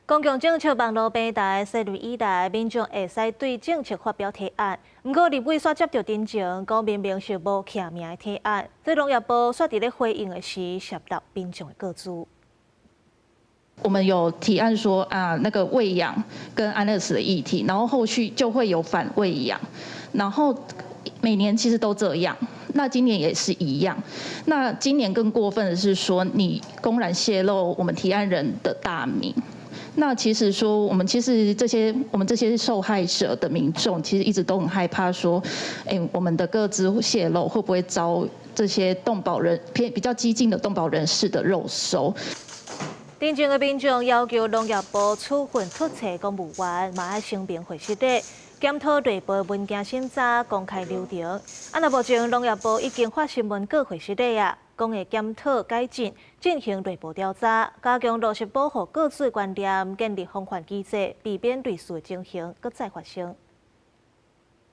公共政策網路平台設立以來，民眾會使對政策發表提案。毋過立委煞接著陳情，講明明是無記名的提案，所以農業部煞佇咧回應的時，泄露民眾的個資。我們有提案說啊，那個餵養跟安樂死的議題，然後後續就會有反餵養，然後每年其實都這樣，那今年也是一樣。那今年更過分的是說，你公然洩露我們提案人的大名。那其實說，我們其實這些我們這些受害者的民眾，其實一直都很害怕說，欸，我們的個資洩露會不會遭這些動保人偏比較激進的動保人士的肉搜？陳情的民眾要求農業部處分出冊公務員，嘛愛聲明會失禮，檢討內部文件審查公開流程。啊，那目前農業部已經發新聞稿回失禮啊，講會檢討改進，進行內部調查，加強落實保護個資觀念，建立防範機制，避免類似情形閣再發生。